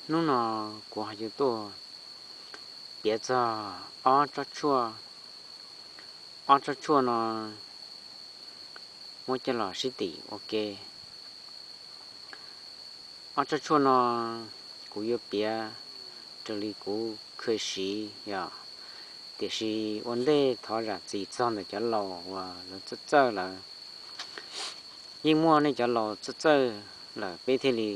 Hnub no kuv ho yuav tuaj piav txog ob tsob tshuaj, ob tsob tshuaj no muab coj los sib tim ua ke. Ob tsob tshuaj no kuv yuav piav raws li kuv kheev siv yom, tiam sis ua ntej thov zam txim txog ntawm cov laus uas lawv txawj txawj lawm. Yeej muaj nej cov laus txawj txawj lawm peb thiaj li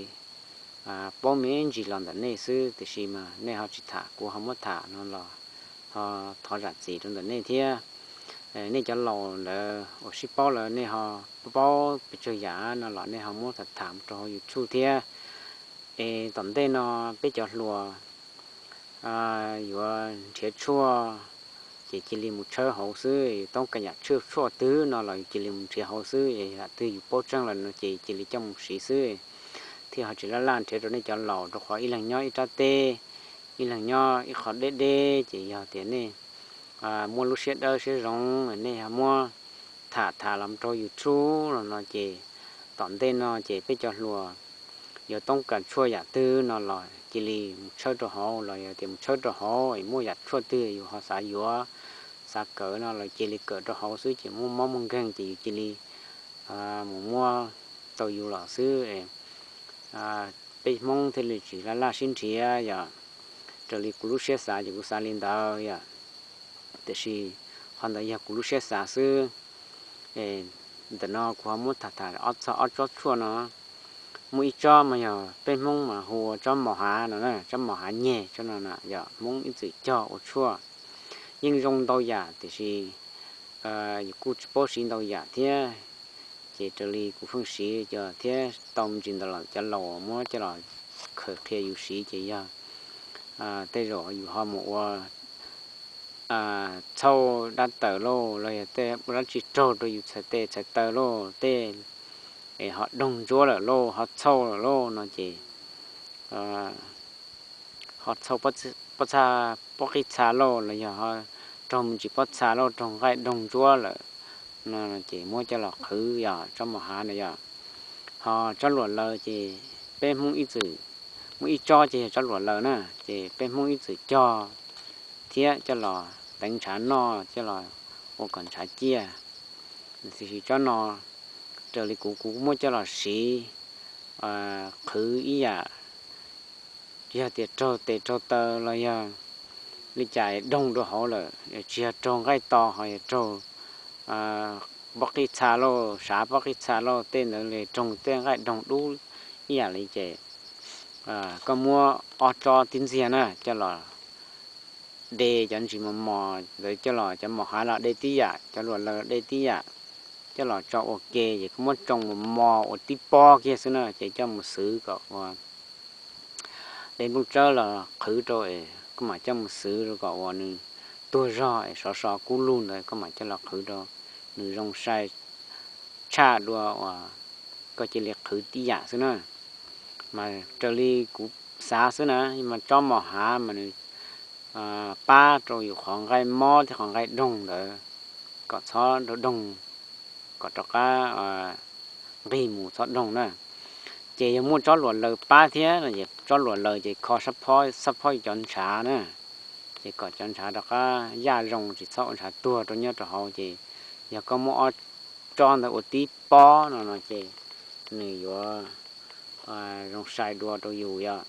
paub me ntsis los ntawm nej xwb, tiam sis mas nej ho tsis tham, kuv ho muab tham no los ho thov zam txim rau ntawm nej thiab. Nej cov laus ntawd uas sib paub lawm nej ho paub pes tsawg yam no los nej ho muab tham tham rau hauv YouTube thiab. Es tom ntej no peb cov hluas yuav nrhiav tshuaj ces cia li mus tshawb hauv xwb, toob kas yam tshuaj twg no los yus cia li mus nrhiav hauv xwb, yam twg yus paub tseeb lawm no ces cia li coj mus siv xwb, thiaj ho tsis laj laj nrhiav rau nej cov laus, rau qhov ib leeg nyob ib rab teb, ib leeg nyob ib qho deb deb, ces yog tias nej muaj lub siab dawb siab zoo, nej ho muab tham tham los rau YouTube los no ces tom ntej no ces peb cov hluas yuav toob kas tshuaj yam twg no los cia li mus tshawb rau hauv, los yog tias mus tshawb rau hauv es muaj yam tshuaj twg yus ho xav yuav, xav kawm no los cia li kawm rau hauv xwb, ces muaj mob muaj nkeeg ces yus cia li mus muab tau yus los xwb. Peb Hmoob thiaj li tsis laj laj sib nrhiav yom. Raws li kuv lub siab xav ces kuv xav li ntawd yom, tiam sis qhov ntawd yog kuv lub siab xav xwb. Ntawm no kuv ho muab tham tham ob txog ob tsob tshuaj no. Muaj ib tsob mas yog peb Hmoob mas hu ua tsob mos hav no, tsob mos hav nyeg tsob no yog Hmoob ib txwm cog ua tshuaj, yeej zoo ntau yam tiam sis yus kuj tsis paub siv ntau yam thiab. Ces raws li kuv pheej siv thiab tau me ntsis ntawd los cov laus muab coj los khaws qhia yus siv ces yog tej zaum yus ho mus ua txhauj dab taws lauj, los yog tej ua dab tsi raug rau yus txhais tes txhais taw lauj, tej es ho doog ntsuab lawm lauj, ho txhauj lawm lauj no ces ho txhauj pob txha, pob qij txha lauj, los yog ho raug me ntsis pob txha lauj, raug nqaij doog ntsuab lawm no ces muab coj los qhwv yog tsob mos hav no yog. Ho tsob luam laws ces peb Hmoob ib txwm muaj ib tsob ces yog tsob luam laws na, ces peb Hmoob ib txwm cog thiab coj los teev ntshav noj, coj los ua kom ntshav ciaj. Tiam sis tsob no raws li kuv, kuv muab coj los siv qhwv ib yam, yog tias raug tes raug taw los yog li cas doog rau hauv lawm, tsis yog raug nqaij to ho yog raug pob qij txha lauj, sav pob qij txa lauj, tej ntawd li raug tej nqaij doog dub ib yam li ces koj muab ob tsob tib ntxiag na coj los de cov ntsis mos mos ntawd coj los, cov mos hav los de tib yam, cov luam laws de tib yam, coj los tso ua ke ces koj muab tsoo mos mos ua tib pob kiag xwb na ces coj mus xwv kom ua de nplooj tsawb los qhwv rau es koj mam coj mus xwv rau kom ua nws tuag zog es sov so kub lug ntawd koj mam coj los qhwv rau nws zoo sai tshaj dua uas koj cia li qhwv tib yam xwb na. Mas raws li kuv xav xwb na, mas tsob mos hav mas nws pab rau yus qhov nqaij mob thiab qhov nqaij doog ntawd kom txhob doog, kom rov qab nqig mus txhob doog na. Ces yog muaj tsob luam laws pab thiab no es tsob luam laws ces kho sab phob, sab phob cov ntshav na, ces kom cov ntshav rov qab yaj zoo tsis txhob ua ntshav tuag rau nyob rau hauv. Ces yog koj muab ob tsob ntawd ua tib pob no no ces nws yuav zoo sai dua rau yus yom.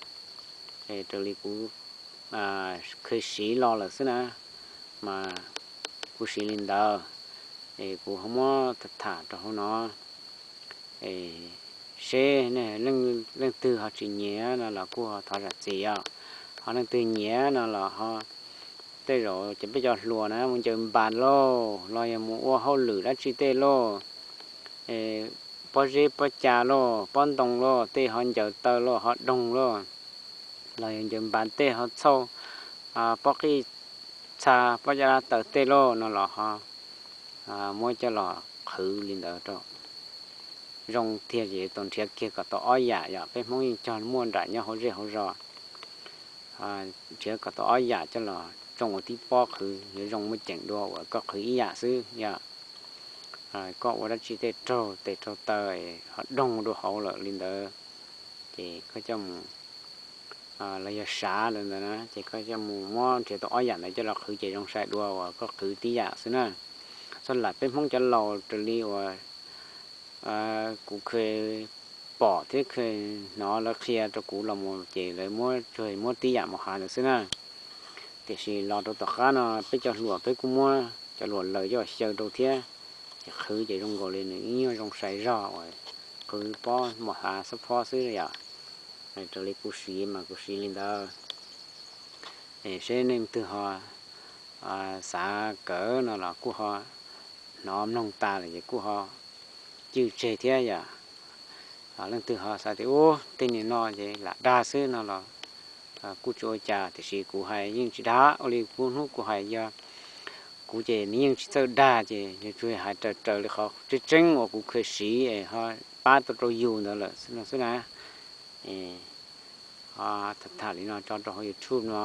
Raws li kuv khwv siv los lawm xwb na, mas kuv siv li ntawd, es kuv ho muab tham tham rau hauv no. Seb leej twg ho tsis nyiam no los kuj ho thov zam txim os. Ho leej twg nyiam no los ho, tej zaum ces peb cov hluas na mus ncaws npas lauj, los yog mus ua hauj lwm dab tsi tej lauj, pob zeb pob ca lauj, pob ntoo lauj, tej ho ncaws taw lauj, ho doog lauj, los yog ncaws npas tej ho txhauj pob qij txha pob ca dab taws tej lauj no los ho muab coj los qhwv li ntawd rau zoo thiaj tau nrhiav kiag kom tau ob yam yom. Peb Hmoob yeej cog muaj nram nyob hauv zej hauv zos, nrhiav kom tau ob yam coj los tsoo ua tib pob qhwv yuav zoo muaj ceem dua uas koj qhwv ib yam xwb yom. Koj ua dab tsi tej raug tes raug taw ho doog dua hauv lawm li ntawd, ces koj coj mus los yog sav lawm ntawd na, ces koj coj mus muab nrhiav tau ob yam ntawd coj los qhwv ces zoo sai dua uas koj qhwv tib yam xwb na. Txoj lawm peb Hmoob cov laus raws li uas kuv kheev pom thiab kheev hnov lawv qhia rau kuv los mus ces lawv muab tsuas muab tib yam mos hav ntawd xwb na. Tiam sis los rau tom qab no peb cov hluas peb kuj muab cov luam lawm coj xyaw rau thiab, ces qhwv ces zoo nkaus li nws ib nyuag zoo sai zog uas qhwv pob mos hav xob phob xwb yom. Raws li kuv siv mas kuv siv li ntawd. Es seb nej leej twg ho xav kawm no los kuj ho hnov mloog tas lawm ces kuj ho cwj tseg thiab yom. Leej twg ho xav tias ub tej niag no ces lam dag xwb no los kuj tsis ua cas, tiam sis kuv hais yeej tsis dag, ua li kuv hnub kuv hais yog kuv ces nws yeej tsis txawj dag ces yuav tsum hais raws raws li qhov tseeb tseeb uas kuv kheev siv es ho pab tau rau yus ntawd lawm no xwb na. Ho tham tham li no tso rau hauv YouTube no,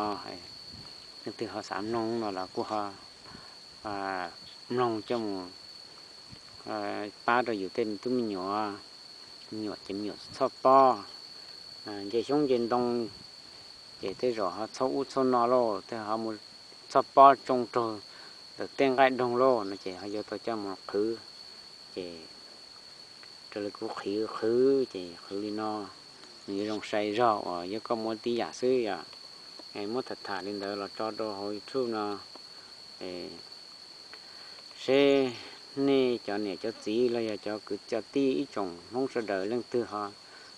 leej twg ho xav mloog no los kuj ho mloog coj mus pab rau yus tej me tub me nyuam. Me nyuam ces me nyuam txhob pob, nce xyoob nce ntoo ces tej zaum ho txhob ub txhob no lauj, tej ho mus txhob pob tsoo raug ntawm tej nqaij doog lauj no ces ho yuav tau coj mus qhwv. Ces raws li kuv qhwv qhwv ces qhwv li no, nws yuav zoo sai zog uas yog koj muab tib yam xwb yom. Muab tham tham li ntawd los tso rau hauv YouTube no, seb nej cov niam cov txiv los yog cov kwv cov tij ib tsoom Hmoob sawv daws leej twg ho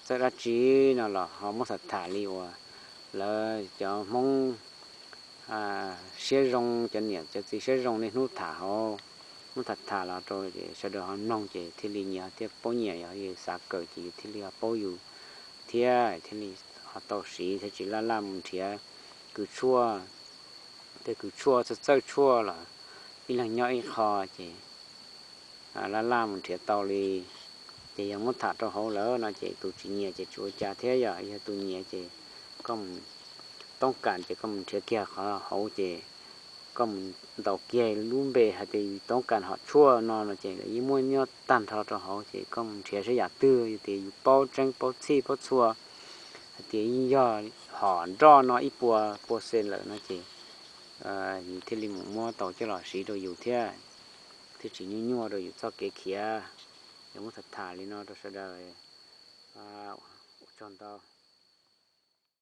txawj dab tsi no los ho muab tham tham li uas lawv cov Hmoob siab zoo, cov niam cov txiv siab zoo niaj hnub tham hauv, muab tham tham los rau sawv daws ho mloog ces thiaj li nyias thiaj paub nyias, yog yus xav kawm ces yus thiaj li ho paub yus thiab thiaj li ho tau siv thiab tsis laj laj mus nrhiav kws tshuaj, tej kws tshuaj txawj txawj tshuaj los ib leeg nyob ib qho ces laj laj mus nrhiav tau li. Ces yog muab tham rau hauv lawm no ces tus tsis nyiam ces tsis ua cas thiab, yog yog tus nyiam ces koj mus toob kas ces koj mus nrhiav kiag qhov hauv ces koj mus ntaus kiag lub npe hais tias yus toob kas hom tshuaj no no ces lawv yeej muab nyob tag nrho rau hauv ces koj mus nrhiav saib yam twg yog tias yus paub tseeb paub txhij paub txhua, hais tias yeej yog hom nroj no ib puas puas xees lawm no ces yus thiaj li mus muab tau coj los siv rau yus thiab, thiaj tsis nyuaj nyuaj rau yus txoj kev khiav. Yog muab tham tham li no rau sawv daws, ua tsaug ntau.